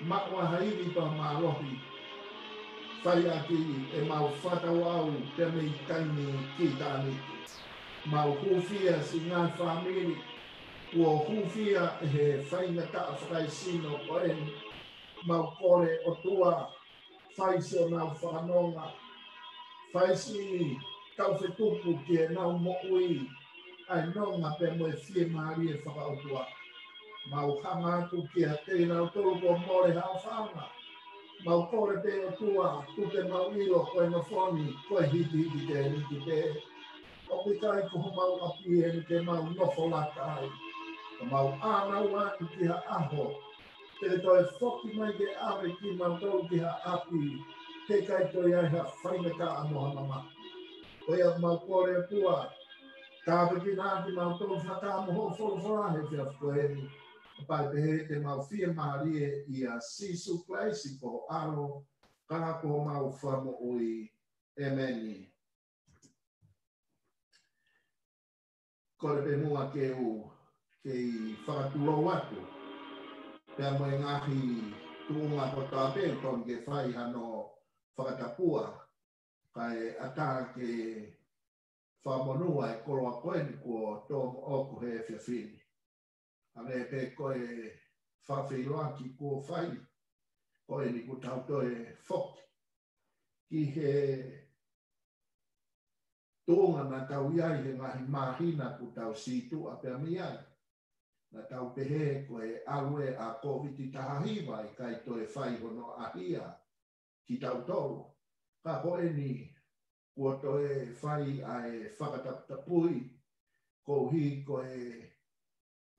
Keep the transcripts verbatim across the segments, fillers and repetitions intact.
Maʻu ʻa ha ivi pea mālohi, fai ʻaki ʻemau fakatauʻau pea mei taimi ki ʻitāniti. Mau hūfia siʻi ngaahi fāmili kuo hūfia ʻe he faingataʻa fakaesino ko eni. Mau kole ʻOtua, fai siʻonau fakanonga, fai siʻi taufetuku ki heʻenau moʻui, ʻa e nonga pea mo e fiemālie fakaʻotua. Mau hanga atu kiate kinautolu kuo mole haʻo fanga. Mau kole pē ʻOtua, tuku ke mau ʻilo ko e nofo ni ko e hitihiki tēniti pē. ʻOku ʻikai ko homau ʻapi eni ke mau nofo lata ai. Ka mau ʻānaua atu ki ha ʻaho te ke toe foki mai ke ʻave kimautolu ki ha ʻapi he ʻikai toe ʻi ai ha faingataʻa mo ha mamahi. Ko ia mau kole ʻOtua, tāpuekina kimautolu fakataha mo hoʻo folofola he efiafi ko eni. Kae pehē te mau fiemālie ʻia Sīsū Kalaisi ko ho ʻAlo, ka ko homau Fakamoʻui. ʻĒmeni. Kole pē muʻa ke u kei fakatulou atu pea mo e ngaahi tuʻunga kotoa pē ʻoku totonu ke fai hano fakatapua, kae ʻatā ke fakamonū ʻa e koloa ko eni kuo tō moʻoku he efiafi ni. Hangē pē ko e fakafeʻiloaki kuo fai, ko eni kuo tau toe foki ki he tuʻunga naʻa tau ʻi ai he ngaahi māhina kuo tau sītuʻa pea mei ai. Naʻa tau pehē ko e ʻalu ē ʻa Kōviti taha hiva ʻikai toe fai hono ʻahia kitautolu. Ka ko eni kuo toe fai ʻa e fakataputapui koeʻuhi ko e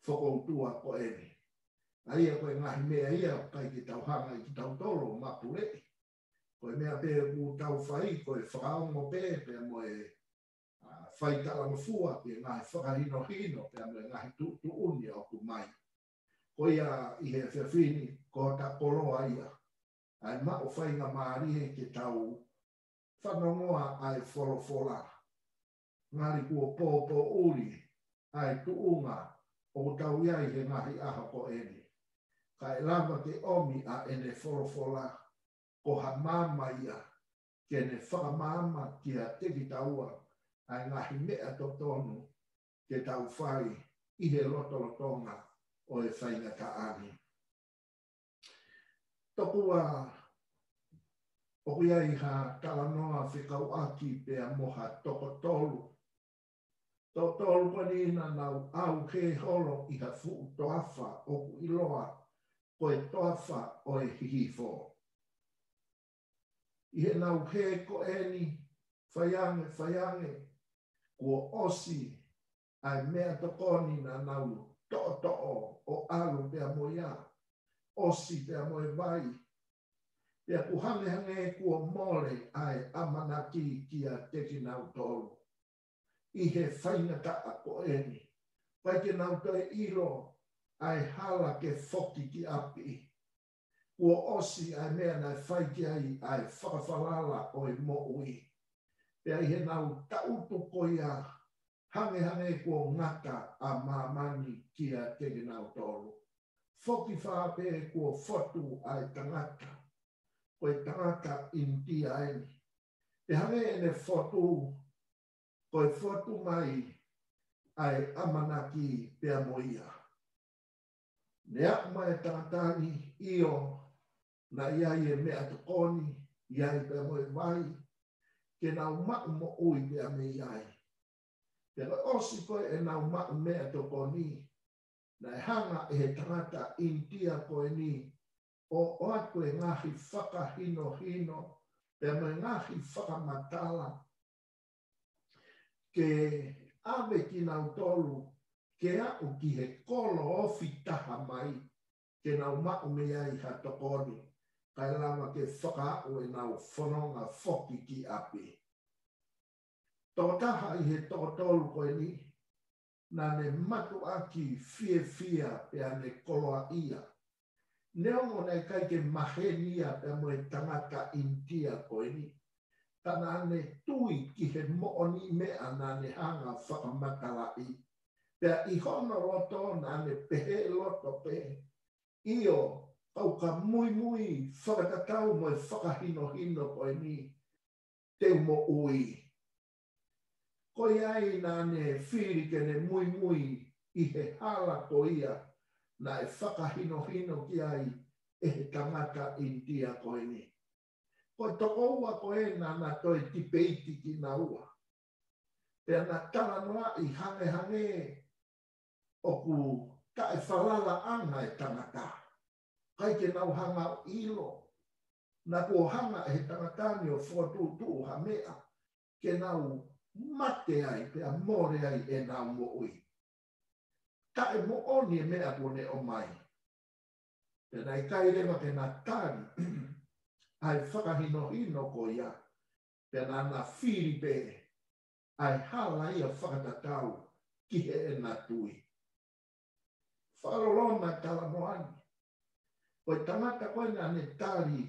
fokoutua ko eni. ʻA ia ko e ngaahi meʻa ia ʻoku ʻikai ke tau hanga ʻe kitautolu ʻo mapuleʻi. Ko e meʻa pē ʻoku tau fai ko e fakaongo pē pea mo e, ʻa, fai talangofua ki he ngaahi fakahinohino pea mo e ngaahi tuʻutuʻuni ʻoku mai. Ko ia ʻi he efiafi ni ko hota koloa ia ʻa e maʻu faingamālie ke tau fanongoa ʻa e folofola. Ngali kuo pōpōʻuli ʻa e tuʻunga ʻoku tau ʻi ai he ngaahi ʻaho ko eni. Kae lava ke ʻomi ʻa ʻene folofola ko ha maama ia ke ne fakamaama kiate kitaua ʻa e ngaahi meʻa totonu ke tau fai ʻi he lotolotonga ʻo e faingataʻa ni. Tokua ʻoku ʻi ai ha talanoa fekauʻaki pea mo ha toko tolu. Toko tolu ko eni naʻa nau ʻauhē holo ʻi ha fuʻu toafa ʻoku ʻiloa ko e toafa ʻo e Hihifo. ʻI heʻenau hē ko eni, faiange, faiange, kuo ʻosi ʻa e meʻatokoni naʻa nau toʻotoʻo ʻo ʻalu pea mo ia, ʻosi pea mo e vai. Pea ʻoku hangehangē kuo mole ʻa e ʻamanaki kiate kinautolu ʻi he faingataʻa ko eni. ʻIkai ke nau toe ʻilo ʻa e hala ke foki ki ʻapi. Kuo ʻosi ʻa e meʻa naʻe fai ki ai ʻa e fakafalala ʻo e moʻui. Pea ʻi heʻenau tangutu ko ia, hangehangē kuo ngata ʻa māmani kiate kinautolu. Foki fā pē kuo fotu ʻa e tangata. Ko e tangata ʻInitia eni. Pea hangē ʻene fotu, ko e fotu mai ʻa e ʻamanaki pea mo ia. Ne aʻu mai e tangata ni, ʻio, naʻe ʻi ai e meʻatokoni, ʻi ai pea mo e vai, ke nau maʻu moʻui pea mei ai. Pea ko e ʻosi ko ē ʻenau maʻu meʻatokoni, naʻe hanga ʻe he tangata ʻInitia ko eni ʻo ʻoatu e ngaahi fakahinohino, pea mo e ngaahi fakamatala, ke ʻave kinautolu ke aʻu ki he kolo ofi taha mai, ke nau maʻu mei ai ha tokoni, kae lava ke fakaaʻu ʻenau fononga foki ki ʻapi. Tokotaha ʻi he toko tolu ko eni, naʻa ne mātuʻaki fiefia pea ne koloaʻia. Neongo naʻe ʻikai ke maheni ia pea mo e tangata ʻInitia ko eni, ka naʻa ne tui ki he moʻoni meʻa naʻa ne hanga fakamatalaʻi. Pea ʻi hono loto naʻa ne pehē loto pē, ʻio, ʻoku ou muimui fakatatau mo e fakahinohino ko eni, te u moʻui. Ko ia ai naʻa ne fili ke ne muimui ʻi he hala ko ia naʻe fakahinohino ki ai ʻe he tangata ʻInitia ko eni. Ko e tokoua ko ē naʻa na toe tipeiti kinaua. Pea na talanoaʻi hangehangē ʻoku taʻefalalaʻanga e tangata. ʻIkai ke nau hanga ʻo ʻilo. Naʻa kuo hanga ʻe he tangata ni ʻo fokotuʻutuʻu ha meʻa ke nau mate ai pea mole ai ʻenau moʻui. Taʻemoʻoni e meʻa kuo ne ʻomai. Pea naʻe ʻikai leva ke na tali ʻa e fakahinohino ko ia. Pea naʻa na fili pē ʻa e hala ia fakatatau ki heʻena tui. Fakaloloma e talanoa ni. Ko e tangata ko ē naʻa ne tali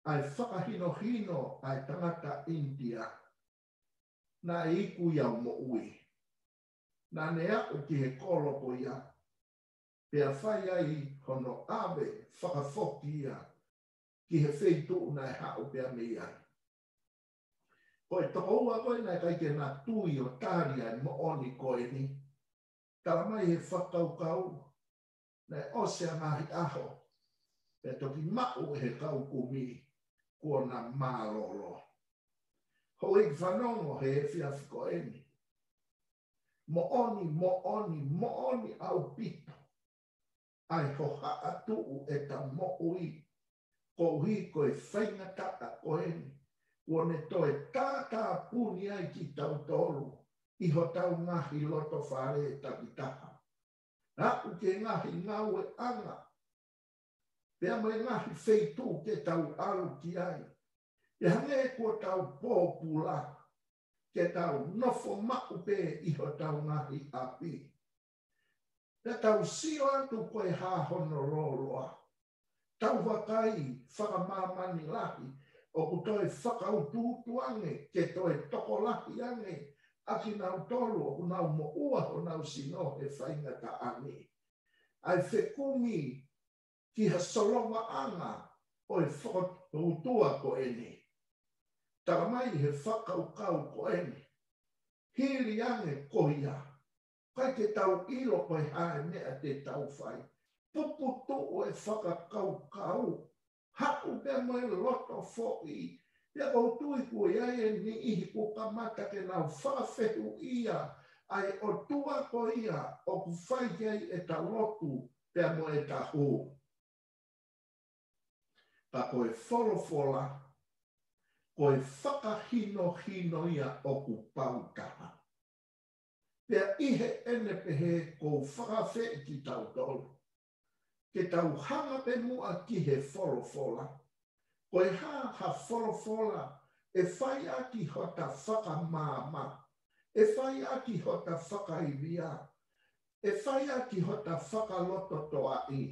ʻa e fakahinohino ʻa e tangata ʻInitia, naʻe iku ia ʻo moʻui. Naʻa ne aʻu ki he kolo ko ia, pea fai ai hono ʻave fakafoki ia ki he feituʻu naʻe haʻu pea mei ai. Ko e tokoua ko ē naʻe ʻikai ke na tui ʻo tali ʻa e moʻoni ko eni. Tala mai he fakakaukau, naʻe ʻosi ʻa e ngaahi ʻaho, pea toki maʻu ʻe he kau kumi kuo na mālōlō. Houʻeiki fanongo he efiafi ko eni. Moʻoni, moʻoni, moʻoni ʻaupito ʻa e hohaʻa tuʻu ʻeta moʻui, koeʻuhi ko e faingataʻa ko eni kuo ne toe tātāpuni ai kitautolu ʻi hotau ngaahi loto fale takitaha. Aʻu ki he ngaahi ngāueʻanga, pea mo e ngaahi feituʻu ke tau ʻalu ki ai. Pea hangē kuo tau pōpula, ke tau nofo maʻu pē ʻi hotau ngaahi ʻapi. Pea tau sio atu ko e hā hono lōloa. Tau vakai fakamāmani lahi, ʻoku toe fakautuutu ange, ke toe tokolahi ange ʻa kinautolu ʻoku nau moʻua honau sino he faingataʻa ni. ʻA e fekumi ki ha solovaʻanga ʻo e fokoutua ko eni. Tala mai he fakakaukau ko eni. Hili ange ko ia, ʻikai ke tau ʻilo ko e hā e meʻa te tau fai. Puputuʻu e fakakaukau, haʻu pea mo e loto foʻi. Pea ʻoku ou tui kuo ʻi ai e niʻihi kuo kamata ke nau fakafehuʻia ʻa e ʻOtua ko ia ʻoku fai ki ai ʻeta lotu pea mo ʻeta hū. Ka ko e folofola, ko e fakahinohino ia ʻoku pau taha. Pea ʻi heʻene pehē, ʻoku ou fakaafeʻi kitautolu ke tau hanga pē muʻa ki he folofola. Ko e hā ha folofola ʻe fai ʻaki hota fakamaama, ʻe fai ʻaki hota fakaivia, ʻe fai ʻaki hota fakalototoʻaʻi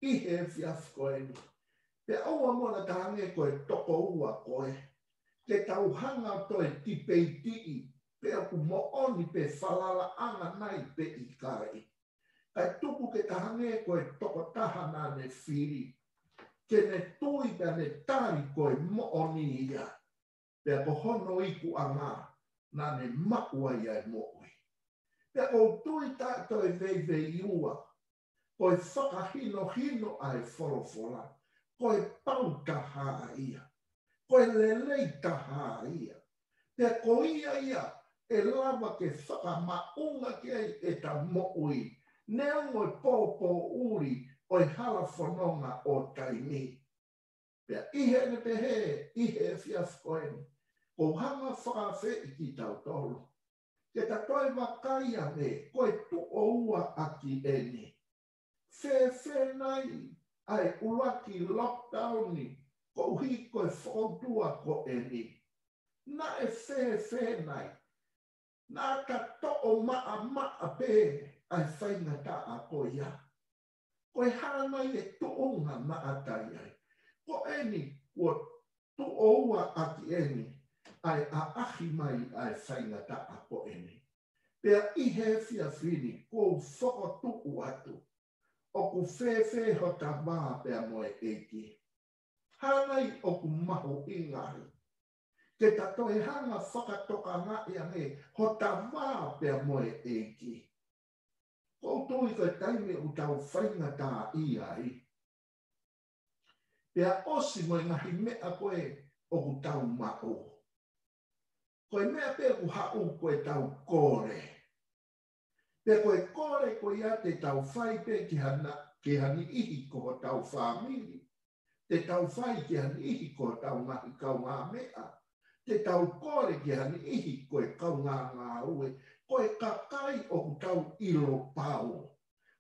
ʻi he efiafi ko eni. Pea ʻoua muʻa naʻa ta hangē ko e tokoua ko ē, ke tau hanga ʻo toe tipeitiʻi pe ʻoku moʻoni pe falalaʻanga nai pe ʻikai. Kae tuku ke ta hangē ko e tokotaha naʻa ne fili, ke ne tui pea ne tali ko e moʻoni ia. Pea ko hono ikuʻanga naʻa ne maʻu ai ʻa e moʻui. Pea ʻoku ou tui taʻe toe veiveiua, ko e fakahinohino ʻa e folofola, ko e pau taha ia, ko e lelei taha ia. Pea ko ia ia ʻe lava ke fakamaʻunga ki ai ʻeta moʻui, neongo e pōpōʻuli ʻo e hala fononga ʻo taimi. Pea ʻi heʻene pehē ʻi he efiafi ko eni, ʻoku ou hanga ʻo fakaafeʻi kitautolu ke ta toe vakai ange, ko e tuʻo ua ʻaki eni. Fēfē nai ʻa e ʻuluaki lockdown ni koeʻuhi ko e fokoutua ko eni? Naʻe fēfē nai? Naʻa ta toʻo maʻamaʻa pē ʻa e faingataʻa ko ia? Ko e hā nai e tuʻunga naʻa ta ʻi ai? Ko eni, kuo tuʻo ua ʻaki eni ʻa e ʻaʻahi mai ʻa e faingataʻa ko eni. Pea ʻi he efiafi ni, ʻoku ou fokotuʻu atu, ʻoku fēfē hota vā pea mo e ʻEiki? Hā nai ʻoku mahuʻinga ai ke ta toe hanga ʻo fakatokangaʻi ange hota vā pea mo e ʻEiki? ʻOku ou tui ko e taimi ʻoku tau faingataʻaʻia ai, pea ʻosi mo e ngaahi meʻa ko ē ʻoku tau maʻu, ko e meʻa pē ʻoku haʻu ko ʻetau kole. Pea ko e kole ko ia te tau fai pē ki ha na-, ki ha niʻihi ko hotau fāmili. Te tau fai ki ha niʻihi ko hotau ngaahi kaungāmeʻa. Te tau kole ki ha niʻihi ko e kaungāngāue. Ko e kakai ʻoku tau ʻilo pau.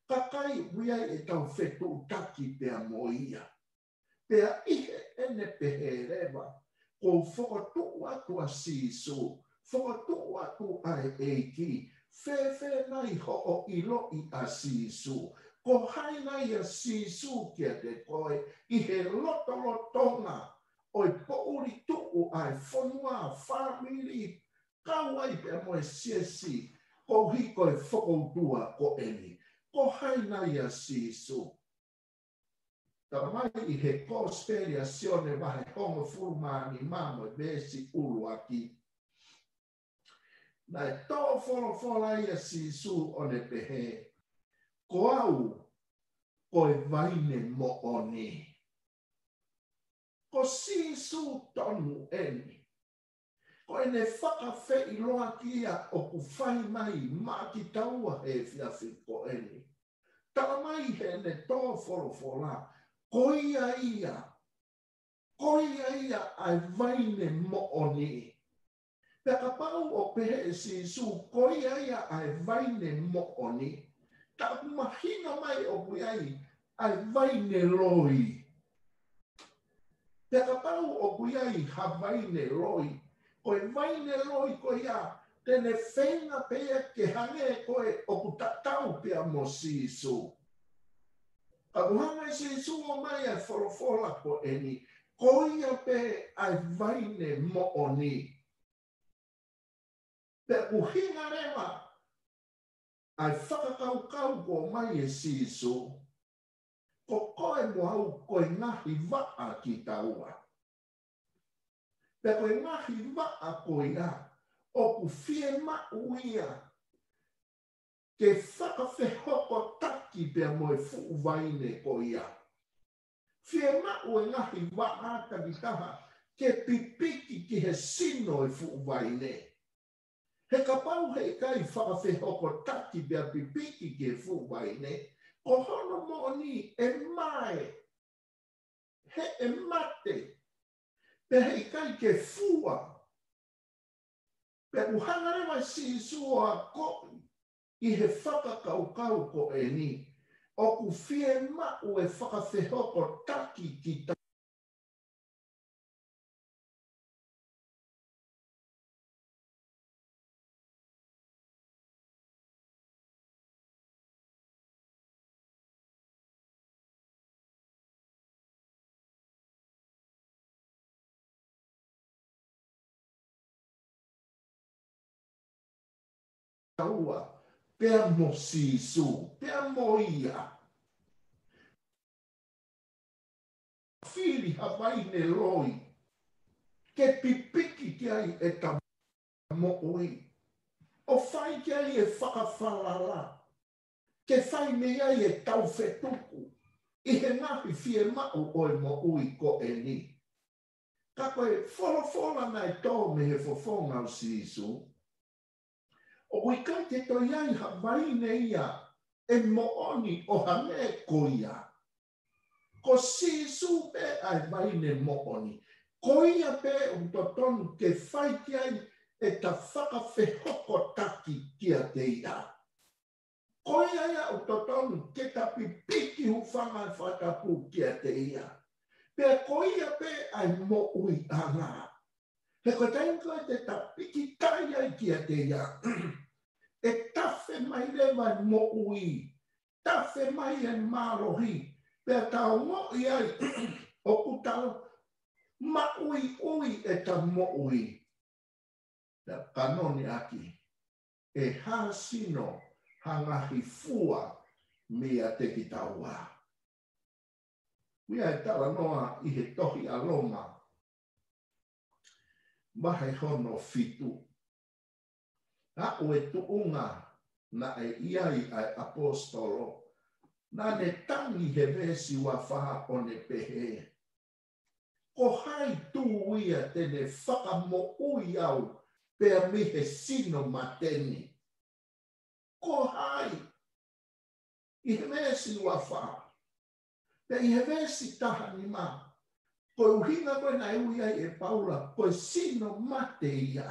Kakai ʻoku ʻi ai ʻetau fetuʻutaki pea mo ia. Pea ʻi heʻene pehē leva, ʻoku ou fokotuʻu atu ʻa Sīsū, fokotuʻu atu ʻa e ʻEiki. Fēfē nai hoʻo ʻiloʻi ʻa Sīsū? Ko hai nai ʻa Sīsū kiate koe ʻi he lotolotonga ʻo e poʻuli tuʻu ʻa e fonua, fāmili, kau ai pea mo e siasi, koeʻuhi ko e fokoutua ko eni? Ko hai nai ʻa Sīsū? Talamai ʻi he Kosipeli ʻa Sione vahe hongofulu mā nima mo e veesi ʻuluaki, naʻe tō folofola ai ʻa Sīsū ʻo ne pehē, ko au ko e vaine moʻoni. Ko Sīsū tonu eni. Ko ʻene fakafeʻiloaki ia ʻoku fai mai maʻa kitaua he efiafi ko eni. Talamai heʻene tō folofola, ko ia ia, ko ia ia ʻa e vaine moʻoni. Pea kapau ʻoku pehē ʻe Sīsū, ko ia ia ʻa e vaine moʻoni, ka ʻoku mahino mai ʻoku ʻi ai ʻa e vaine loi. Pea kapau ʻoku ʻi ai ha vaine loi, ko e vaine loi ko ia, te ne feinga pē ia ke hangē ko ē ʻoku tatau pea mo Sīsū. Ka kuo hanga ʻe Sīsū ʻo ʻomai ʻa e folofola ko eni, ko ia pē ʻa e vaine moʻoni. Pea ʻuhinga leva ʻa e fakakaukau kuo ʻomai ʻe Sīsū, ko koe mo au ko e ngaahi vaʻa kitaua. Pea ko e ngaahi vaʻa ko ia, ʻoku fiemaʻu ia ke fakafehokotaki pea mo e fuʻu vaine ko ia. Fiemaʻu e ngaahi vaʻa takitaha ke pipiki ki he sino e fuʻu vaine. He kapau heʻikai fakafehokotaki pea pipiki ki he fuʻu vaine, ko hono moʻoni ʻe mae, he ʻe mate, pea heʻikai ke fua. Pea ʻoku hanga leva ʻe Sīsū ʻo akoʻi ʻi he fakakaukau ko eni, ʻoku fiemaʻu e fakafehokotaki kita ua, pea mo Sīsū, pea mo ia. Fili ha vaine loi, ke pipiki ki ai ʻeta moʻui, ʻo fai ki ai e fakafalala, ke fai mei ai e taufetuku ʻi he ngaahi fiemaʻu ʻo e moʻui ko eni. Ka ko e folofola naʻe tō mei he fofonga ʻo Sīsū, ʻoku ʻikai ke toe ʻi ai ha vaine ia ʻe moʻoni ʻo hangē ko ia. Ko Sīsū pē ʻa e vaine moʻoni. Ko ia pē ʻoku totonu ke fai ki ai ʻeta fakafehokotaki kiate ia. Ko ia ia ʻoku totonu ke ta pipiki hūfanga he fakatapu kiate ia. Pea ko ia pē ʻa e moʻuiʻanga. He ko e taimi ko ē te ta pikitai ai kiate ia, ʻe tafe mai leva e moʻui, tafe mai e mālohi, pea ta ongoʻi ai ʻoku ta maʻuiʻui ʻeta moʻui. Pea kanoni ʻaki, ʻe hā sino ha ngaahi fua meiate kitaua. ʻOku ʻi ai e talanoa ʻi he tohi ʻa Loma, vahe hono fitu. Aʻu e tuʻunga naʻe ʻi ai ʻa e ʻaposetolo, naʻa ne tangi he veesi ua fā ʻo ne pehē, ko hai tū ia te ne fakamoʻui au pea mei he sino mate ni? Ko hai? ʻI he veesi ua fā. Pea ʻi he veesi taha nima, ko e ʻuhinga ko ē naʻe ui ai ʻe Paula, ko e sino mate ia.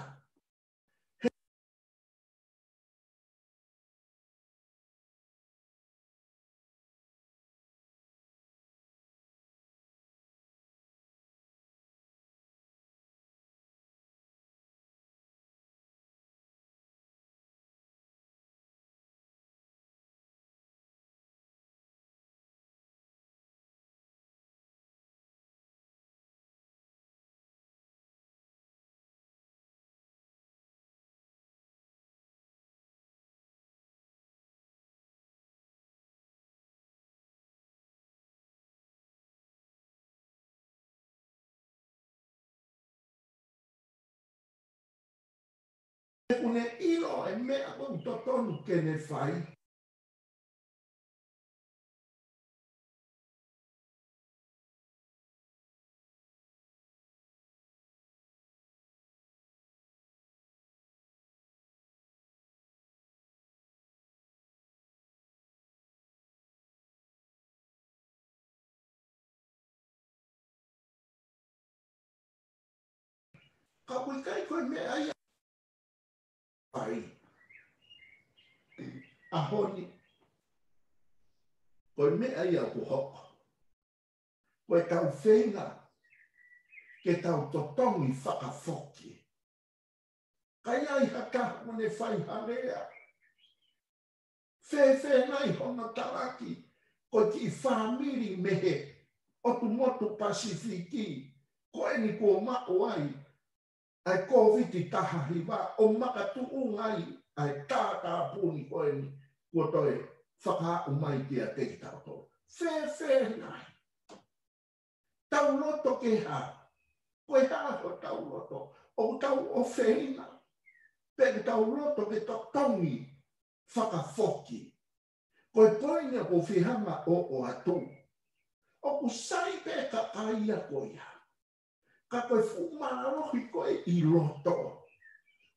He ʻoku ne ʻilo e meʻa ʻoku totonu ke ne fai. Ka ʻoku ʻikai ko e meʻa ia ʻa e ʻaho ni. Ko e meʻa ia ʻoku hoko, ko ʻetau feinga ke tau totongi fakafoki. Ka ʻi ai ha taha ʻoku ne fai ha lea, fēfē nai hono talaki, ko e kiʻi fāmili mei he ʻotu motu Pasifiki ko eni kuo maʻu ai ʻa e Kōviti taha hiva, ʻo makatuʻunga ai ʻa e tātāpuni ko eni kuo toe fakaaʻu mai kiate kitautolu? Fēfē nai? Tau loto ke hā? Ko e hā hotau loto? ʻOku tau ʻofeina, pe ʻoku tau loto ke totongi fakafoki? Ko e poini ʻoku ou fie hanga ʻo ʻoatu, ʻoku sai pē e kakai ia ko ia, ka ko e fuʻu mālohi ko ē ʻi loto.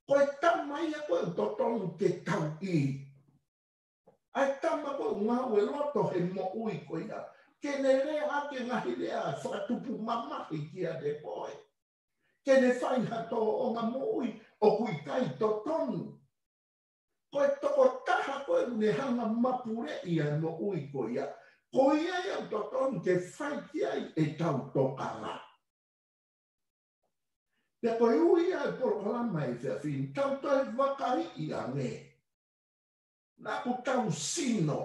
Ko e tama ia ko ē ʻoku totonu ke tauʻi. ʻA e tama ko ē ʻoku ngāue loto he moʻui ko ia, ke ne lea ʻaki e ngaahi lea fakatupu mamahi kiate koe, ke ne fai ha tōʻonga moʻui ʻoku ʻikai totonu. Ko e tokotaha ko ē ʻoku ne hanga mapuleʻi ʻa e moʻui ko ia, ko ia ia ʻoku totonu ke fai ki ai ʻetau tokanga. Pea ko e ui ia e polokalama he efiafi ni, tau toe vakaiʻi ange. Naʻa ʻoku tau sino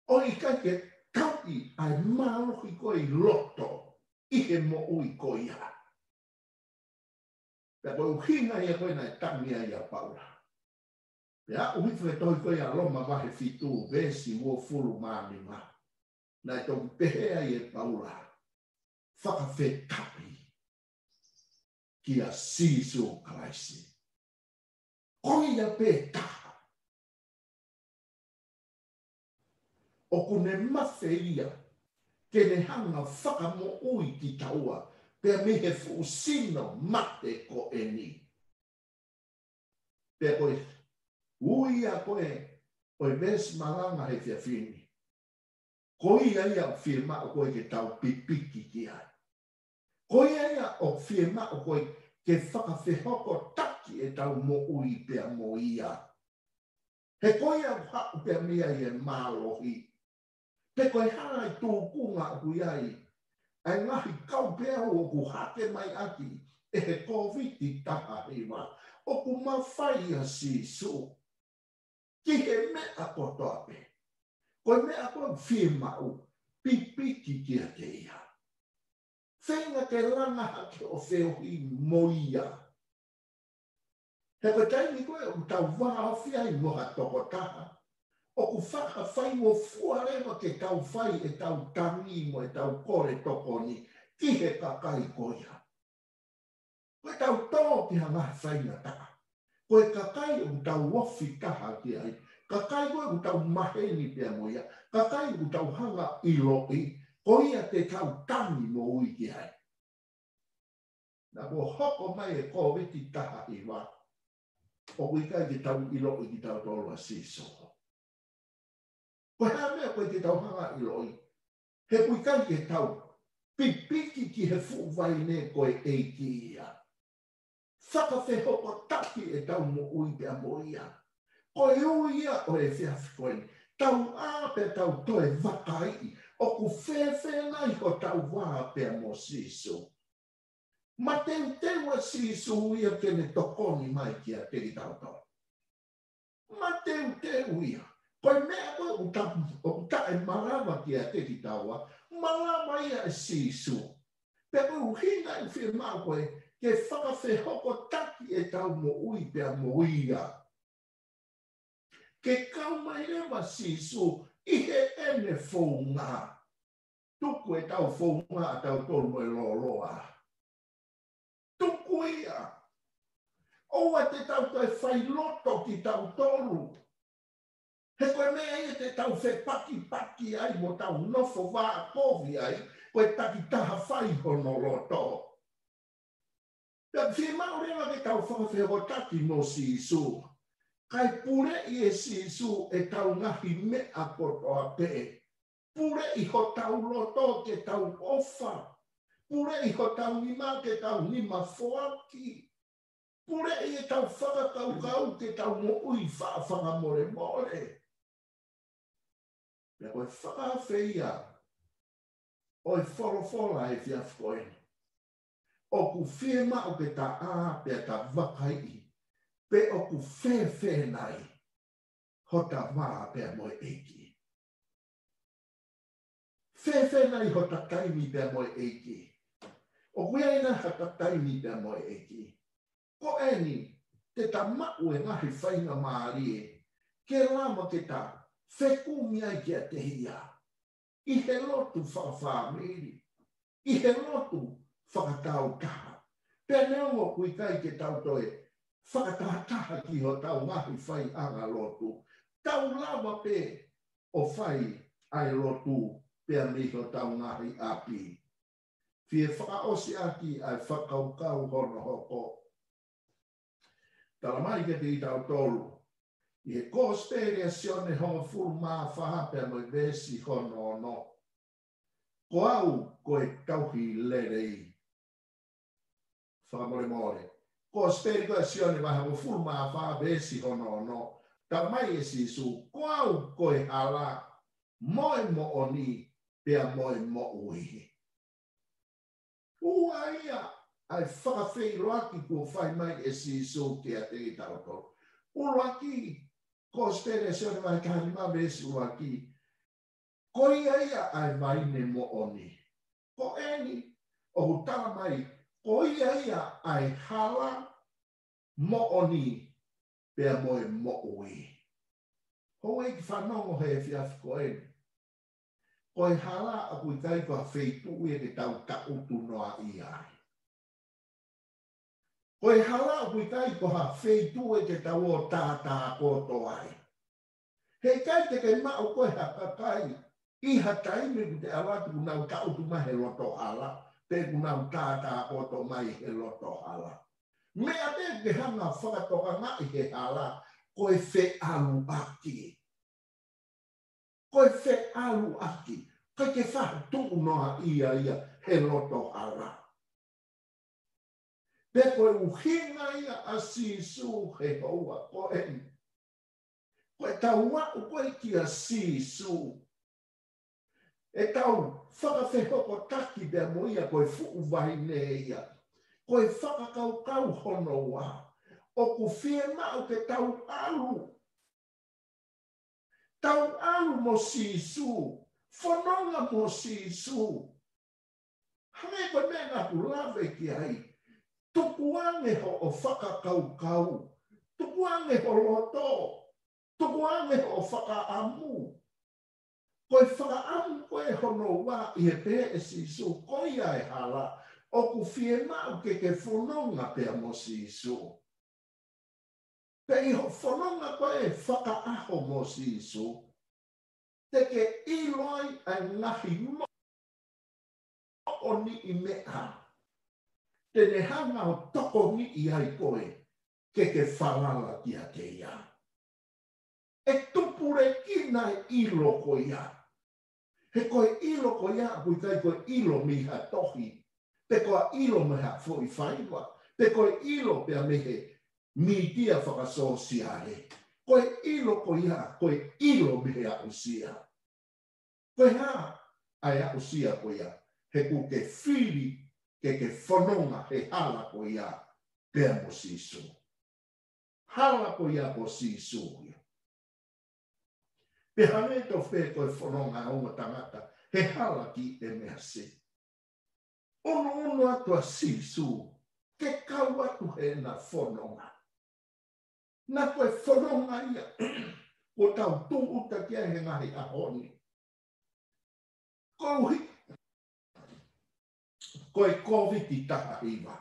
ʻo ʻikai ke tauʻi ʻa e mālohi ko ē ʻi loto ʻi he moʻui ko ia. Pea ko e ʻuhinga ia ko ē naʻe tangi ai ʻa Paula. Pea aʻu hifo he tohi ko ē ʻa Loma vahe fitu, veesi uofulu mā nima, naʻe toki pehē ai ʻe Paula, fakafetaʻi kia Sīsū Kalaisi. Ko ia pē taha ʻoku ne mafeia ke ne hanga fakamoʻui kitaua pea mei he fuʻu sino mate ko eni. Pea ko e ui ia ko ē ʻo e veesi malanga he efiafi ni, ko ia ia ʻoku fiemaʻu ko ē ke tau pipiki ki ai. Ko ia ia ʻoku fiemaʻu ko ē ke fakafehokotaki ʻetau moʻui pea mo ia. He ko ia ʻoku haʻu pea mei ai e mālohi. Pe ko e hā e tūkunga ʻoku ʻi ai ʻa e ngaahi kaupeau ʻoku hake mai ʻaki ʻe he Kōviti taha hiva, ʻoku mafai ʻa Sīsū ki he meʻa kotoa pē. Ko e meʻa ko ē ʻoku fiemaʻu, pipiki kiate ia. Feinga ke langa hake ʻo feohi mo ia. He ko e taimi ko ē ʻoku tau vāofi ai mo ha tokotaha, ʻoku fakafaingofua leva ke tau fai ʻetau tangi mo ʻetau kole tokoni ki he kakai ko ia. Ko ʻetau tō ki ha ngaahi faingataʻa, ko e kakai ʻoku tau ofi taha ki ai, kakai ko ē ʻoku tau maheni pea mo ia, kakai ʻoku tau hanga ʻiloʻi, ko ia te tau tangi mo ui ki ai. Naʻa kuo hoko mai e Kōviti taha hiva, ʻoku ʻikai ke tau ʻiloʻi kitautolu ʻa Sīsū. Ko e hā e meʻa ʻoku ʻikai ke tau hanga ʻiloʻi? He ʻoku ʻikai ke tau pipiki ki he fuʻu vaine ko e ʻEiki ia. Fakafehokotaki ʻetau moʻui pea mo ia. Ko e ui ia ʻo e efiafi ko eni. Tau ʻā pea tau toe vakaiʻi ʻoku fēfē nai hotau vā pea mo Sīsū. Mateuteu ʻa Sīsū ia ke ne tokoni mai kiate kitautolu. Mateuteu ia. Ko e meʻa ko ē ʻoku ta-, ʻoku taʻemalava kiate kitaua, malava ia ʻe Sīsū. Pea ko e ʻuhinga ʻoku fiemaʻu ko ē ke fakafehokotaki ʻetau moʻui pea mo ia. Ke kau mai leva Sīsū ʻi heʻene founga. Tuku ʻetau founga ʻatautolu mo e lōloa. Tuku ia. ʻOua te tau toe fai loto kitautolu. He ko e meʻa ia te tau fepakipaki ai mo tau nofo vākovi ai, ko e takitaha fai hono loto. Pea fiemaʻu leva ke tau fakafehokotaki mo Sīsū. Kae puleʻi ʻe Sīsū ʻetau ngaahi meʻa kotoa pē. Puleʻi hotau loto ke tau ʻofa. Puleʻi hotau nima ke tau nima foaki. Puleʻi ʻetau fakakaukau ke tau moʻui faʻa fakamolemole. Pea ko e fakaafe ia ʻo e folofola he efiafi ko eni. ʻOku fiemaʻu ke ta ʻā pea ta vakaiʻi pe ʻoku fēfē nai hota vā pea mo e ʻEiki. Fēfē nai hota taimi pea mo e ʻEiki? ʻOku ʻi ai nai hota taimi pea mo e ʻEiki? Ko eni, te ta maʻu e ngaahi faingamālie ke lava ke ta fekumi ai kiate ia. ʻI he lotu fakafāmili, ʻi he lotu fakataautaha. Pea neongo ʻoku ʻikai ke tau toe fakatahataha ki hotau ngaahi faiʻanga lotu, tau lava pē ʻo fai ʻa e lotu pea mei hotau ngaahi ʻapi. Fie fakaʻosi ʻaki ʻa e fakakaukau hono hoko. Tala mai kiate kitautolu ʻi he Kosipeli ʻa Sione hongofulu mā fā pea mo e veesi hono ono. Ko au ko e tauhi lelei. Fakamolemole. Kosipeli ko ē ʻa Sione vahe hongofulu mā fā veesi hono ono. Tala mai ʻe Sīsū, ko au ko e hala, mo e moʻoni, pea mo e moʻui. Ua ia ʻa e fakafeʻiloaki kuo fai mai ʻe Sīsū kiate kitautolu. ʻUluaki, Kosipeli ʻa Sione vahe taha nima veesi ʻuluaki. Ko ia ia ʻa e vaine moʻoni. Ko eni, ʻoku tala mai, ko ia ia ʻa e hala, moʻoni, pea mo e moʻui. Houʻeiki fanongo he efiafi ko eni. Ko e hala ʻoku ʻikai ko ha feituʻu ia ke tau taʻutu noaʻia ai. Ko e hala ʻoku ʻikai ko ha feituʻu ia ke tau ō tātā koto ai. He ʻikai te ke maʻu koe ha kakai ʻi ha taimi ʻoku te ʻalu atu kuo nau taʻutu mai he loto hala, pe kuo nau tātā koto mai he loto hala. Meʻa pē ke hanga fakatokangaʻi he hala, ko e feʻaluʻaki. Ko e feʻaluʻaki, ʻikai ke fakatuʻu noaʻia ia he loto hala. Pea ko e ʻuhinga ia ʻa Sīsū he houa ko eni. Ko ʻetau aʻu ko ē kia Sīsū, ʻetau fakafehokotaki pea mo ia ko e fuʻu vaine ia. Ko e fakakaukau hono ua, ʻoku fiemaʻu ke tau ʻalu. Tau ʻalu mo Sīsū, fononga mo Sīsū. Hangē ko e meʻa naʻa ku lave ki ai. Tukuange hoʻo fakakaukau. Tukuange ho loto. Tukuange hoʻo fakaʻamu. Ko e fakaʻamu ko ē hono ua ʻi he pehē ʻe Sīsū, ko ia e hala, ʻoku fiemaʻu ke ke fononga pea mo Sīsū. Pea ʻi hoʻo fononga ko ē fakaʻaho mo Sīsū, te ke ʻilo ai ʻa e ngaahi moʻoniʻi meʻa te ne hanga ʻo tokongiʻi ai koe ke ke falala kiate ia. ʻE tupulekina e ʻilo ko ia. He ko e ʻilo ko ia, ʻoku ʻikai ko e ʻilo mei ha tohi, pe ko e ʻilo mei ha foʻi faiva, pe ko e ʻilo pea mei he mītia fakasōsiale. Ko e ʻilo ko ia, ko e ʻilo mei he aʻusia. Ko e hā ʻa e aʻusia ko ia? He ʻoku ke fili ke ke fononga he hala ko ia pea mo Sīsū. Hala ko ia ko Sīsū ia. Pea hangē tofu pē ko e fononga ʻa e ongo tangata he hala ki ʻEmeasi. ʻUnuʻunu atu ʻa Sīsū ke kau atu heʻena fononga. Naʻa ko e fononga ia ʻoku tau tūʻuta ki ai he ngaahi ʻaho ni. Koeʻuhi ko e Kōviti taha hiva.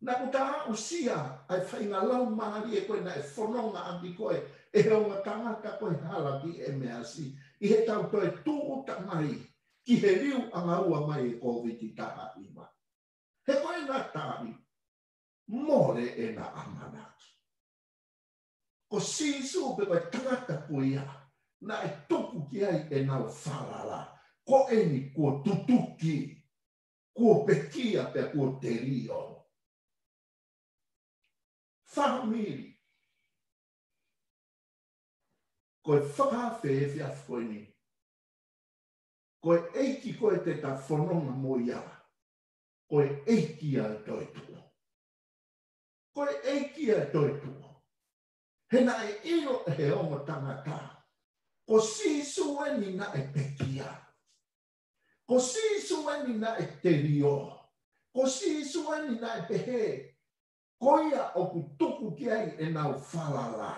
Naʻa ku ta aʻusia ʻa e faʻahinga laumālie ko ē naʻe fononga ʻaki ko ē ʻe he ongo tangata ko ē he hala ki ʻEmeasi, ʻi heʻetau toe tūʻuta mai ki he liu ʻanga ua mai e Kōviti taha hiva. He ko ʻena tali, mole ʻena ʻamanaki. Ko Sīsū pē ko e tangata ko ia naʻe tuku ki ai ʻenau falala. Ko eni kuo tutuki, kuo pekia pea kuo telio. Fāmili, ko e fakaafe efiafi ko eni. Ko e ʻEiki ko ē te ta fononga mo ia, ko e ʻEiki ia ʻo e toetuʻu. Ko e ʻEiki ia ʻo e toetuʻu. He naʻe ʻilo ʻe he ongo tangata, ko Sīsū eni naʻe pekia. Ko Sīsū eni naʻe telio. Ko Sīsū eni naʻe pehē, ko ia ʻoku tuku ki ai ʻenau falala.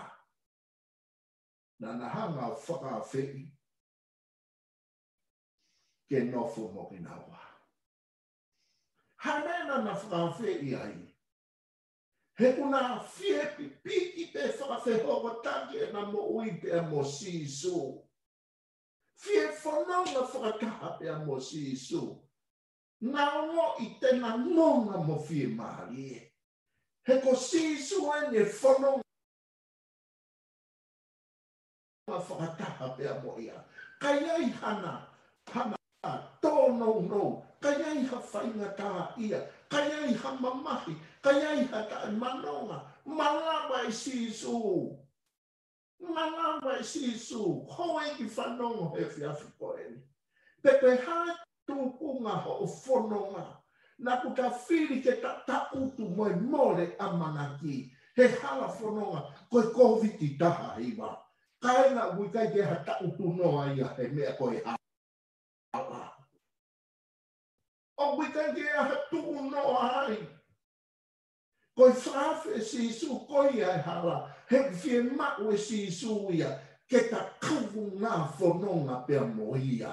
Naʻa na hanga ʻo fakaafeʻi ke nofo mo kinaua. Hangē naʻa na fakaafeʻi ai. He ʻoku na fie pipiki pē fakafehokotaki ʻena moʻui pea mo Sīsū. Fie fononga fakataha pea mo Sīsū. Na ongoʻi te na nonga mo fiemālie. He ko Sīsū eni ʻe fononga fakataha pea mo ia. Ka ʻi ai hana, hana tōnounou, ka ʻi ai ha faingataʻaʻia, ka ʻi ai ha mamahi, ka ʻi ai ha taʻemanonga, malava ʻe Sīsū. Malava ʻe Sīsū, houʻeiki fanongo he efiafi ko eni. Pe ko e hā tūkunga hoʻo fononga, naʻa ku ta fili ke ta taʻutu mo e mole ʻamanaki he hala fononga ko e Kōviti taha hiva. Kāinga, ʻoku ʻikai ke ha taʻutu noa ia he meʻa ko e hala. ʻOku ʻikai ke ha tuʻu noa ai. Ko e fakaafe ʻe Sīsū ko ia e hala, he fiemaʻu ʻe Sīsū ia ke ta kavunga fononga pea mo ia.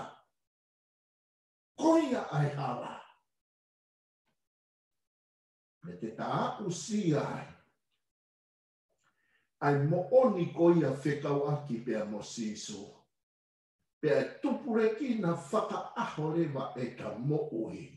Ko ia ʻa e hala. Pea te ta aʻusia ai ʻa e moʻoni ko ia fekauʻaki pea mo Sīsū. Pea ʻe tupulekina fakaʻaho leva ʻeta moʻui.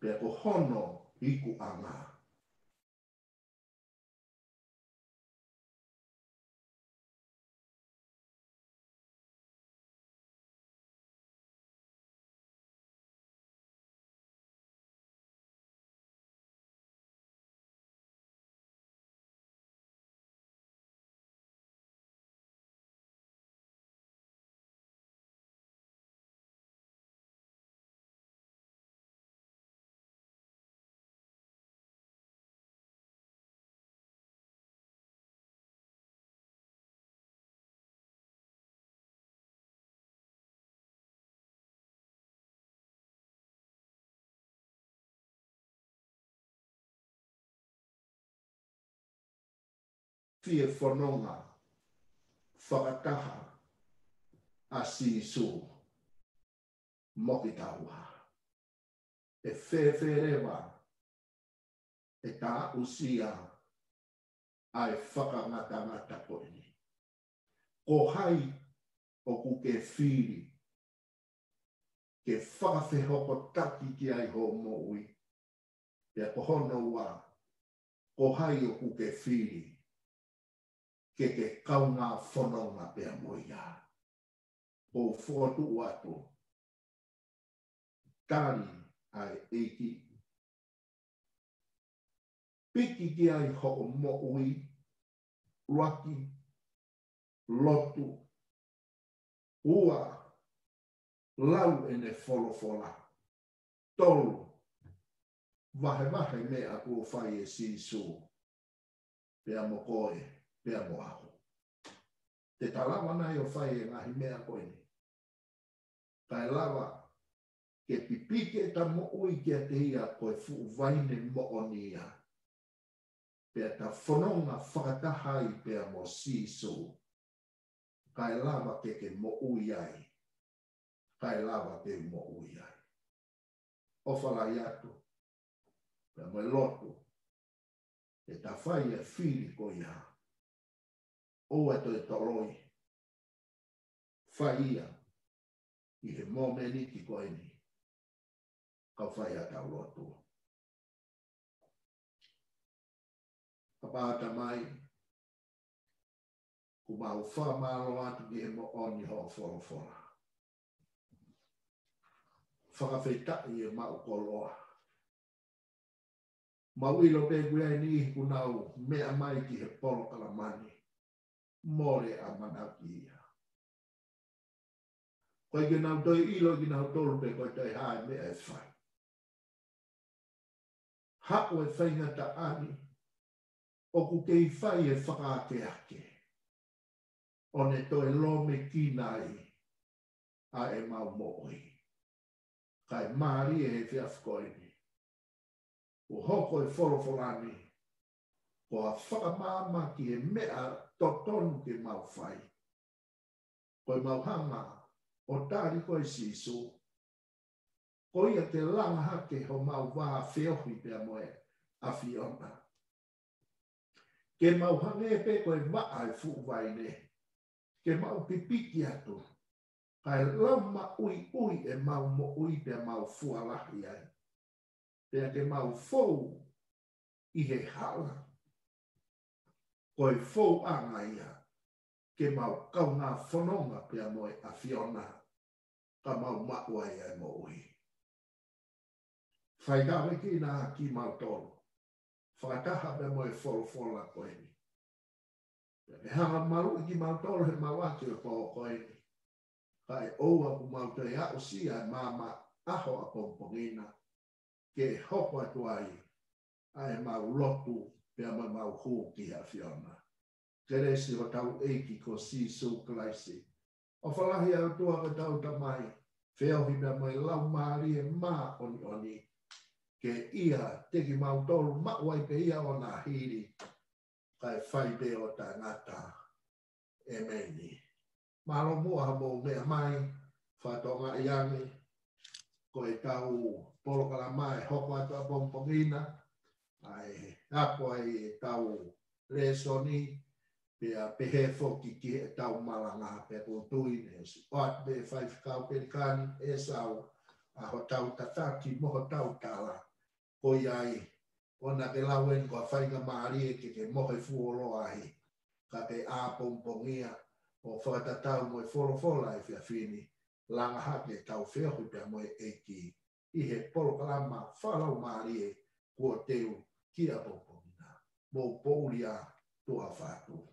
pea ko hono ikuʻanga. Fie fononga fakataha ʻa Sīsū mo kitaua. ʻE fēfē leva ʻeta aʻusia ʻa e fakangatangata ko eni? Ko hai ʻoku ke fili ke fakafehokotaki ki ai hoʻo moʻui? Pea ko hono ua, ko hai ʻoku ke fili ke ke kaungā fononga pea mo ia? ʻOku ou fokotuʻu atu, tali ʻa e ʻEiki. Piki ki ai hoʻo moʻui. ʻUluaki, lotu. Ua, lau ʻene folofola. Tolu, vahevahe meʻa kuo fai ʻe Sīsū pea mo koe, pea mo au. Te ta lava nai ʻo fai e ngaahi meʻa ko eni? Kae lava ke pipiki ʻeta moʻui kiate ia ko e fuʻu vaine moʻoni ia, pea ta fononga fakataha ai pea mo Sīsū, kae lava ke ke moʻui ai, kae lava ke moʻui ai. ʻOfa lahi atu, pea mo e lotu, ʻeta fai e fili ko ia. ʻOua ʻe toe toloi. Fai ia ʻi he momeniti ko eni. Kau fai ʻetau lotu. ʻApā Tamai, ʻoku mau fakamālō atu ki he moʻoni hoʻo folofola. Fakafetaʻi ʻemau koloa. Mau ʻilo pē ʻoku ʻi ai e niʻihi ʻoku nau meʻa mai ki he polokalama ni, mole ʻamanaki ia. ʻOku ʻikai ke nau toe ʻilo kinautolu pe ko e toe hā e meʻa ʻe fai. Haʻu e faingataʻa ni, ʻoku kei fai e fakaakeake ʻo ne toe lōmekina ai ʻa ʻemau moʻui. Kae mālie he efiafi ko eni, ʻoku hoko e folofola ni ko ha fakamaama ki he meʻa totonu ke mau fai. Ko ʻemau hanga ʻo tali koe Sīsū, ko ia ke langa hake homau vā feohi pea mo e ʻAfiona. Ke mau hangē pē ko e vaʻa ʻi he fuʻu vaine, ke mau pipiki atu, kae lau maʻuiʻui ʻemau moʻui pea mau fua lahi ai. Pea ke mau fou ʻi he hala, ko e fouʻanga ia, ke mau kaungā fononga pea mo e ʻAfiona, ka mau maʻu ai ʻa e moʻui. Fai tāpuekina kimautolu fakataha pea mo e folofola ko eni. Pea ke hanga ʻo maluʻi kimautolu he maluʻaki ʻo e pō ko eni. Kae ʻoua kuo mau toe aʻusia e maama ʻaho ʻapongipongi na, ke hoko atu ai ʻa ʻemau lotu pea mo ʻemau hū ki he ʻAfiona. Kelesi hotau ʻEiki ko Sīsū Kalaisi, ʻofa lahi ʻa e ʻOtua ko hotau Tamai, feohi pea mo e Laumālie Māʻoniʻoni, ke ʻiate kimautolu, maʻu ai pē ia ʻo na hili, kae fai pē ʻo taʻengata. ʻEmeni. Mālō muʻa hoʻomou meʻa mai, fakatokangaʻi ange ko ʻetau polokalama ʻe hoko atu ʻapongipongi na, ʻa e ako ai ʻetau lēsoni, pea pehē foki ki heʻetau malanga. Pea ʻoku ou tui ne ʻosi ʻoatu pē ʻe he faifekau Pelikani ʻe Sau ʻa hotau tataki mo hotau tala. Ko ia ai, ʻoua ke lau eni ko ha faingamālie ke ke mohe fuoloa ai, ka ke ʻā pongipongia ʻo fakatatau mo e folofola ʻa e efiafi ni, langa hake ʻetau feohi pea mo e ʻEiki ʻi he polokalama fakalaumālie kuo teu ki ʻapongipongi na. Mou poʻuli ā, tuʻa ʻofa atu.